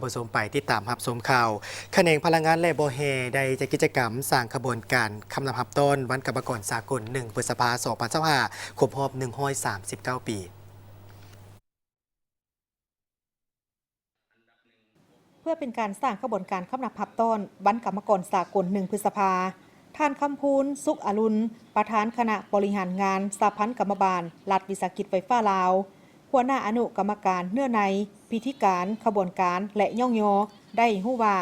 ຜູ້ຊົມໄປຕິດຕາມຮັບຊົມຂ່າວ. ຂະແໜງພະລັງງານ ແລະ ບໍ່ແຮ່ ໄດ້ຈັດກິດຈະກຳສ້າງຂະບວນການຄຳນັບຮັບຕ້ອນວັນກຳມະກອນສາກົນ ໜຶ່ງ ພຶດສະພາ ສອງພັນຊາວຫ້າ ຄົບຮອບ ໜຶ່ງຮ້ອຍສາມສິບເກົ້າ ປີ. ເພື່ອເປັນການສ້າງຂະບວນການຄຳນັບຮັບຕ້ອນວັນກຳມະກອນສາກົນ ໜຶ່ງ ພຶດສະພາ, ທ່ານ ຄຳພູນ ສຸກອະລຸນ ປະທານຄະນະບໍລິຫານງານສະຫະພັນກຳມະບານລັດວິສາຫະກິດໄຟຟ້າລາວ, ຫົວໜ້າອະນຸກຳມະການເນື້ອໃນ, ພິທີການ, ຂະບວນການ ແລະ ຍ້ອງຍໍ ໄດ້ຮູ້ວ່າ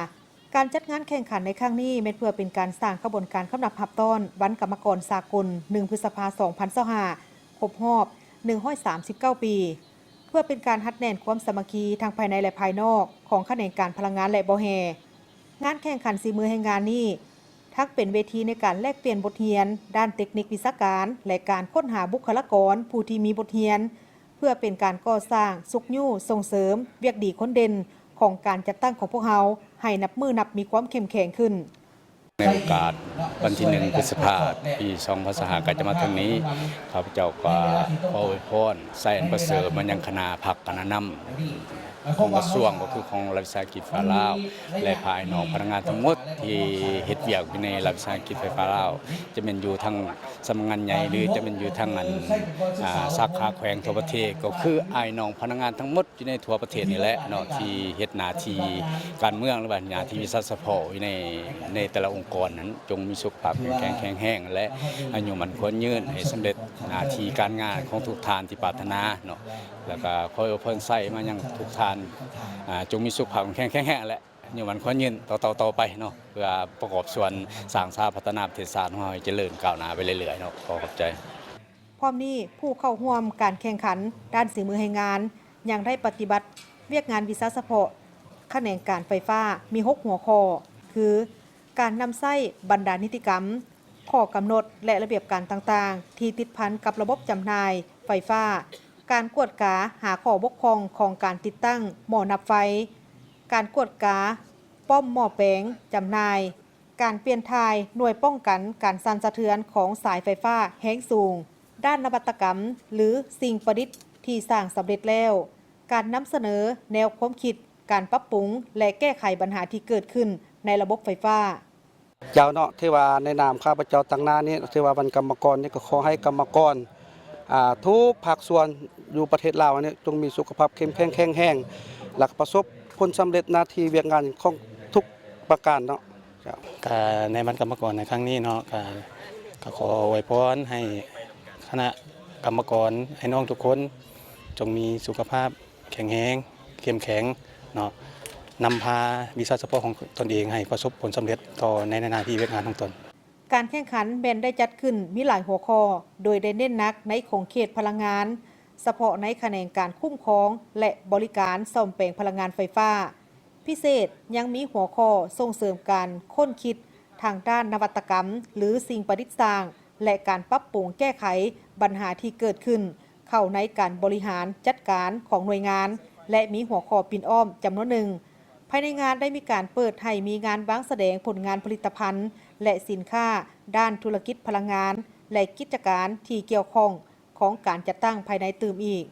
ການຈັດງານແຂ່ງຂັນໃນຄັ້ງນີ້ ແມ່ນເພື່ອເປັນການສ້າງຂະບວນການຄຳນັບຮັບຕ້ອນວັນກຳມະກອນສາກົນ ໜຶ່ງ ພຶດສະພາ ສອງພັນຊາວຫ້າ ຄົບຮອບ ໜຶ່ງຮ້ອຍສາມສິບເກົ້າ ປີ, ເພື່ອເປັນການຮັດແໜ້ນຄວາມສາມັກຄີທັງພາຍໃນ ແລະ ພາຍນອກຂອງຂະແໜງການພະລັງງານ ແລະ ບໍ່ແຮ່. ງານແຂ່ງຂັນສີມືແຮງງານນີ້ ທັງເປັນເວທີໃນການແລກປ່ຽນບົດຮຽນດ້ານເຕັກນິກວິຊາການ ແລະ ການຄົ້ນຫາບຸກຄະລາກອນຜູ້ທີ່ມີບົດຮຽນ ເພື່ອເປັນການກໍ່ສ້າງ, ຊຸກຍູ້, ສົ່ງເສີມວຽກດີຄົນເດັ່ນຂອງການຈັດຕັ້ງຂອງພວກເຮົາ ໃຫ້ນັບມື້ນັບມີຄວາມເຂັ້ມແຂງຂຶ້ນ. ໃນໂອກາດວັນທີ ໜຶ່ງ ພຶດສະພາ ປີ ສອງພັນຊາວຫ້າ ໃກ້ຈະມາເຖິງນີ້, ຂ້າພະເຈົ້າກໍຂໍອວຍພອນ ໃສ່ອັນປະເສີມມາຍັງຄະນະພັກຄະນະນຳ ຂອງກະຊວງ ກໍຄືຂອງລັດວິສາຫະກິດໄຟຟ້າລາວ ແລະ ພາຍນ້ອງພະນັກງານທັງໝົດທີ່ເຮັດວຽກຢູ່ໃນລັດວິສາຫະກິດໄຟຟ້າລາວ, ຈະແມ່ນຢູ່ທາງສຳນັກງານໃຫຍ່ ຫຼື ຈະແມ່ນຢູ່ທາງອັນ ອາ ສາຂາແຂວງທົ່ວປະເທດ, ກໍຄືອ້າຍນ້ອງພະນັກງານທັງໝົດຢູ່ໃນທົ່ວປະເທດນີ້ແຫຼະເນາະ ທີ່ເຮັດໜ້າທີ່ການເມືອງ ຫຼືວ່າໜ້າທີ່ວິຊາສະເພາະຢູ່ໃນ ໃນແຕ່ລະອົງກອນນັ້ນ ຈົ່ງມີສຸຂະພາບເຂັ້ມແຂງແຂງແຮງ ແລະ ອາຍຸໝັ້ນຂວັນຍືນ ໃຫ້ສຳເລັດໜ້າທີ່ການງານຂອງທຸກທ່ານທີ່ປາດຖະໜາເນາະ. ແລ້ວກໍຂໍອວຍພອນໄຊມາຍັງທຸກທ່ານ ອາ ຈົ່ງມີສຸຂະພາບແຂງແຂງແຮງ ແລະ ອາຍຸໝັ້ນຂວັນຍືນຕໍ່ໆໄປເນາະ ເພື່ອປະກອບສ່ວນສ້າງສາພັດທະນາປະເທດຊາດຂອງເຮົາໃຫ້ຈະເລີນກ້າວໜ້າໄປເລື້ອຍໆເນາະ. ຂໍຂອບໃຈ. ພ້ອມນີ້, ຜູ້ເຂົ້າຮ່ວມການແຂ່ງຂັນດ້ານສີມືແຮງງານ ຍັງໄດ້ປະຕິບັດວຽກງານວິຊາສະເພາະຂະແໜງການໄຟຟ້າ ມີຫົກຫົວຂໍ້ ຄື ການນຳໃຊ້ບັນດານິຕິກຳ, ຂໍ້ກຳນົດ ແລະ ລະບຽບການຕ່າງໆ ທີ່ຕິດພັນກັບລະບົບຈຳໜ່າຍໄຟຟ້າ, ການກວດກາຫາຂໍ້ບົກຜ່ອງຂອງການຕິດຕັ້ງໝໍ້ນັບໄຟ, ການກວດກາປ້ອມໝໍ້ແປງຈຳໜ່າຍ, ການປ່ຽນຖ່າຍໜ່ວຍປ້ອງກັນການສັ່ນສະເທືອນຂອງສາຍໄຟຟ້າແຮງສູງ, ດ້ານນະວັດຕະກຳ ຫຼື ສິ່ງປະດິດທີ່ສ້າງສຳເລັດແລ້ວ, ການນຳສະເໜີແນວຄວາມຄິດການປັບປຸງ ແລະ ແກ້ໄຂບັນຫາທີ່ເກີດຂຶ້ນໃນລະບົບໄຟຟ້າ. ເຈົ້າເນາະ ຖືວ່າໃນນາມຂ້າພະເຈົ້າຕາງໜ້ານີ້ ຖືວ່າວັນກຳມະກອນນີ້ ກໍຂໍໃຫ້ກຳມະກອນ ອ່າ ທຸກພາກສ່ວນຢູ່ປະເທດລາວອັນນີ້ ຈົ່ງມີສຸຂະພາບເຂັ້ມແຂງແຂງແຮງ ແລະ ປະສົບຜົນສຳເລັດໜ້າທີ່ວຽກງານຂອງທຸກປະການເນາະ. ເຈົ້າ. ກະໃນວັນກຳມະກອນໃນຄັ້ງນີ້ເນາະ ກະ ກະຂໍອວຍພອນໃຫ້ຄະນະກຳມະກອນ ອ້າຍນ້ອງທຸກຄົນ ຈົ່ງມີສຸຂະພາບ ແຂງແຮງ ເຂັ້ມແຂງເນາະ ນຳພາວິຊາສະເພາະຂອງຕົນເອງໃຫ້ປະສົບຜົນສຳເລັດຕໍ່ໃນໜ້າທີ່ວຽກງານຂອງຕົນ. ການແຂ່ງຂັນແມ່ນໄດ້ຈັດຂຶ້ນມີຫຼາຍຫົວຂໍ້ ໂດຍໄດ້ເນັ້ນໜັກໃນຂົງເຂດພະລັງງານ, ສະເພາະໃນຂະແໜງການຄຸ້ມຄອງ ແລະ ບໍລິການສ້ອມແປງພະລັງງານໄຟຟ້າ. ພິເສດຍັງມີຫົວຂໍ້ສົ່ງເສີມການຄົ້ນຄິດທາງດ້ານນະວັດຕະກຳ ຫຼື ສິ່ງປະດິດສ້າງ ແລະ ການປັບປຸງແກ້ໄຂບັນຫາທີ່ເກີດຂຶ້ນ ເຂົ້າໃນການບໍລິຫານຈັດການຂອງໜ່ວຍງານ ແລະ ມີຫົວຂໍ້ປິ່ນອ້ອມຈຳນວນໜຶ່ງ. ພາຍໃນງານໄດ້ມີການເປີດໃຫ້ມີງານວາງສະແດງຜົນງານຜະລິດຕະພັນ ແລະ ສິນຄ້າດ້ານທຸລະກິດພະລັງງານ ແລະ ກິດຈະການທີ່ກ່ຽວຂ້ອງຂອງການຈັດຕັ້ງພາຍໃນຕື່ມອີກ.